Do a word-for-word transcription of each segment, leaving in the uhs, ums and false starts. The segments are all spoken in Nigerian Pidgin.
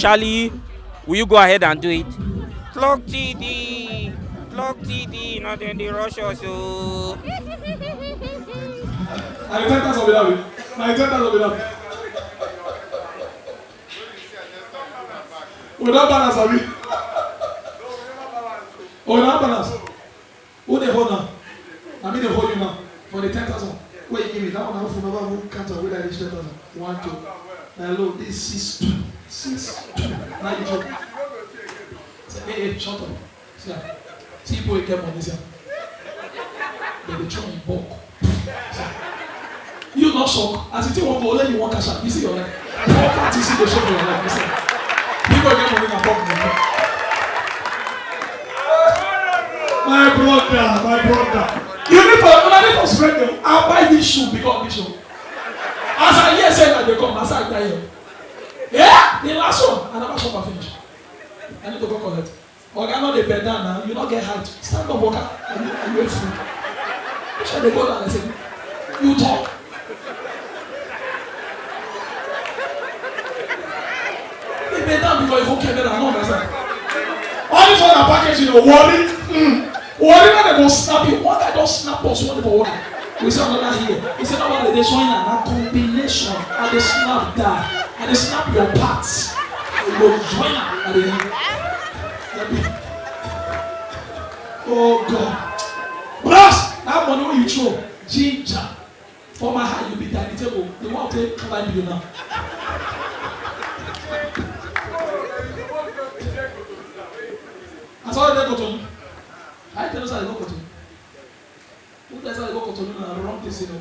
Charlie, will you go ahead and do it? Clock T D, clock T D, not in the rush us o. Na the ten thousand be that way. Na the ten thousand be that way. We don balance, abi? We don balance. Who dey hold now? Na me dey hold you now. For the ten thousand wey you give me, that one I no fit never even count am whether I reach ten thousand. One, two. Hello, this six two. Six two. Now you joke. Say, hey, hey, shut up. See am. See people wey get money, see am. Dem dey throw in bulk. See am. You no shock. As you think one go, only you wan cash out. You see your life. Poverty see dey show for your life. You see am. People wey get money na poor people. My brother, my brother. You need to, una need to spend them. I buy this shoe because of this shoe. As I hear say na dey come, as I die here. Yeah, the last one, I never shop am finish. I need to go collect. Oga no dey bend down now. You no get height. Stand up, waka. Are you, are you a fool? Which one dey go down? I say, you talk. He bend down because he hold camera. I no understand. All this one na package, you know, worry. Mm. Worry when dem go snap you. One guy don snap us one day for work. We say another here. He say that one dey join am na combination. I dey snap that. I dey snap your parts. You go join am. I dey. Oh God. Bros, that money wey you throw, ginger. For my hand, you be dining table. The one wey climb you now. I saw dem go to. I tell you say I go to. Who tell you say I go to na wrong person o.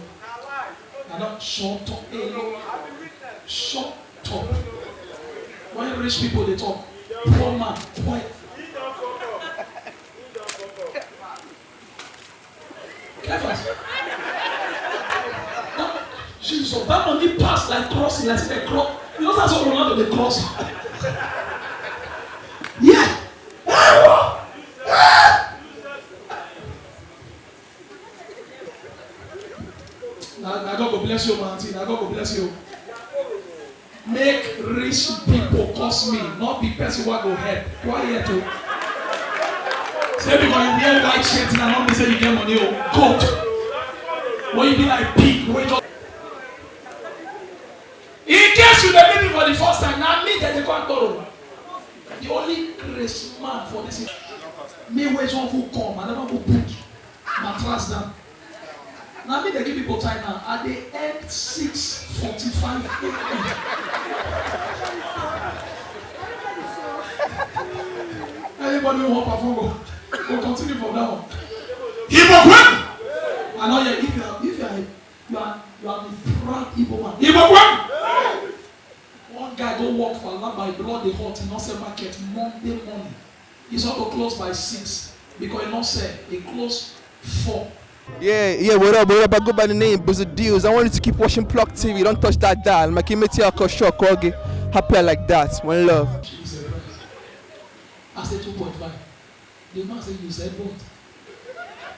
I don shut up. Hello. Shut up. When rich people dey talk, poor man, quiet. Clever. That, Jesus, that money pass like crossing, like say cross. You know that's how Ronaldo dey cross. Yeah. Na, na God go bless you, my auntie. Na God go bless you. Make rich people curse me, not be person wey go help. Quiet o. Say because you wear white shirt na no mean say you get money o. Goat. When you be like pig, wey just. In case you dey meet me for the first time, na me dem dey call Agboro. The only crazy man for this. Me wey just who come, I never go put mattress down. Na me dey give people time now. I dey end six forty-five a.m. Anybody who wan perform go, go continue from that one. Hypocrite! I know you, if you are, if you are, you are, you are a proud Igbo man. Hypocrite! One guy go work for Alaba, blood dey hot, he no sell market Monday morning. He suppose close by six because he no sell. He close four. Yeah, yeah, what up, what up? I go by the name Buzzy Deals. I want you to keep watching Pluck T V. Don't touch that dial. Makimiti Akosho Kogi. Happy like that. One love. Jesus Christ. I say two point five. The man say you said what?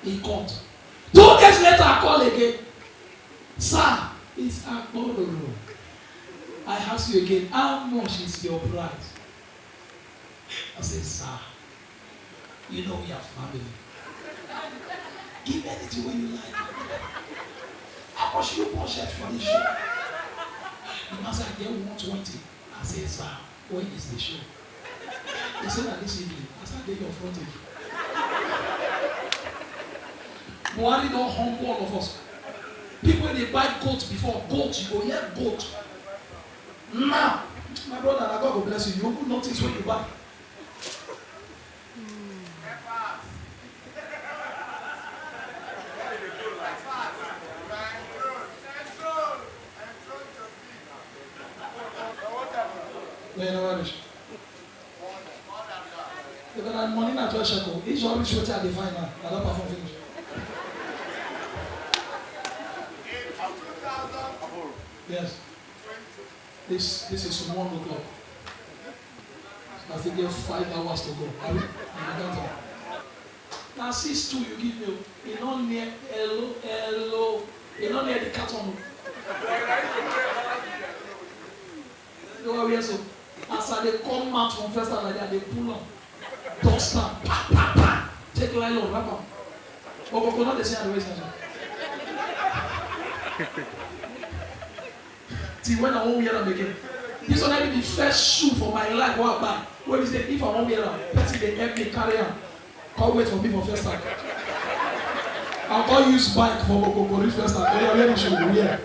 He cut. Two days later, I call again. Sir, it's Agboro. I ask you again, how much is your price? I say, sir, you know we are family. Give anything wey you like. How much you budget for this show? The man say, I get one twenty. I say, sir, when is the show? He say, na this evening. I say, I dey your front again. Buhari don humble all of us. People wey dey buy goat before, goat, you go hear goat. Now, my brother, na God go bless you. You go notice when you buy. Then you know what is. If na money na twelve shekel, each one reach wetin I dey find now, I don perform finish. Yes. This, this is one o'clock. I still get five hours to go. Abi? You count am. Na six two you give me o. E no near, hello, hello. E no near the carton o. You know what we are so? As I dey come out from first time like that, I dey pull am, dust am, pa pa pa, take nylon wrap am. Okoko no dey see am the way e dey. Till when I wan wear am again. This one na be the first shoe for my life wey I buy. Wey be say if I wan wear am, person dey help me carry am. Come wait for me for first time. I come use bike for Okoko reach first time. Oya, wear the shoe, wear.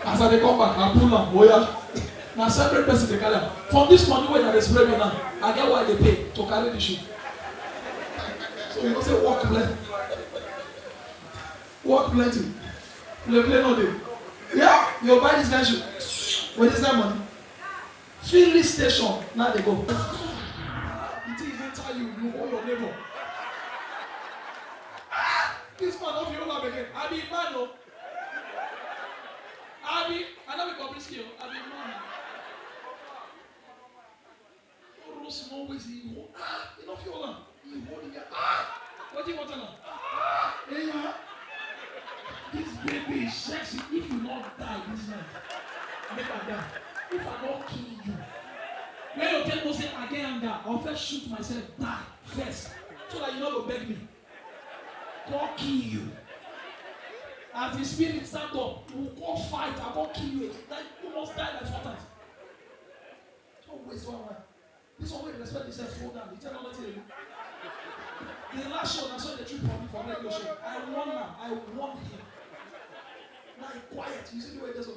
As I dey come back, I pull am. Oya, na separate person dey carry am. From this money wey I dey spray me now, I get why I dey pay to carry the shoe. So you know say work plenty. Work plenty. Play play no dey. Yeah, you buy this kind shoe with this kind money. Filling station, now they go. The thing enter you, you hold your neighbor. Ah, this man no fit hold am again. I be man o. I be, I no be Bobrisky o. I be man. Oro small waist, he hold, ah, he no fit hold am. He hold him, ah, wetin you wan tell am? Ah, eh, yeah. This baby is sexy. If you no die this night, make I die. If I no kill you, when you take know say I get anger, I go first shoot myself, die first, so that you no go beg me. Go kill you. As the spirit stand up, we go fight, I go kill you. Like, you must die like four times. Don't waste one one. This one wey respect himself, fall down. He tell me wetin dey do. The last show, na so they trip for me for radio show. I warn am, I warn him. Now he quiet. You see the way this one.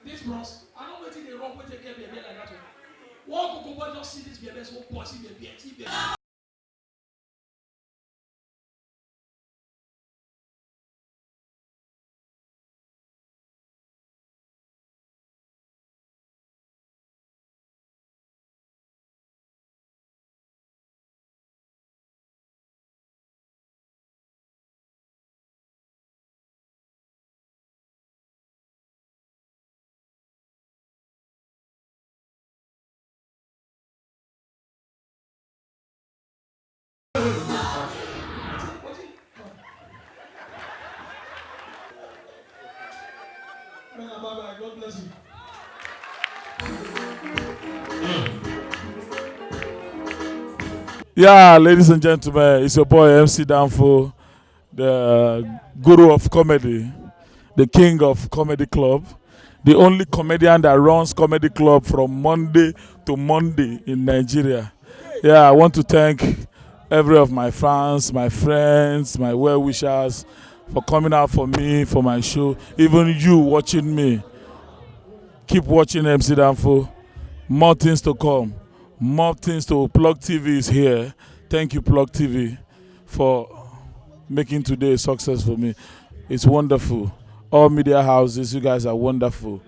This bros, I no wetin dey wrong, wetin get bebe like that one. One Okoko boy just see this bebe, so boy see bebe, see bebe. Yeah, ladies and gentlemen, it's your boy M C Danfo, the guru of comedy, the king of comedy club, the only comedian that runs comedy club from Monday to Monday in Nigeria. Yeah, I want to thank every of my fans, my friends, my well wishers for coming out for me, for my show. Even you watching me, keep watching M C Danfo. More things to come. More things to Plug T V is here. Thank you, Plug T V, for making today a success for me. It's wonderful. All media houses, you guys are wonderful.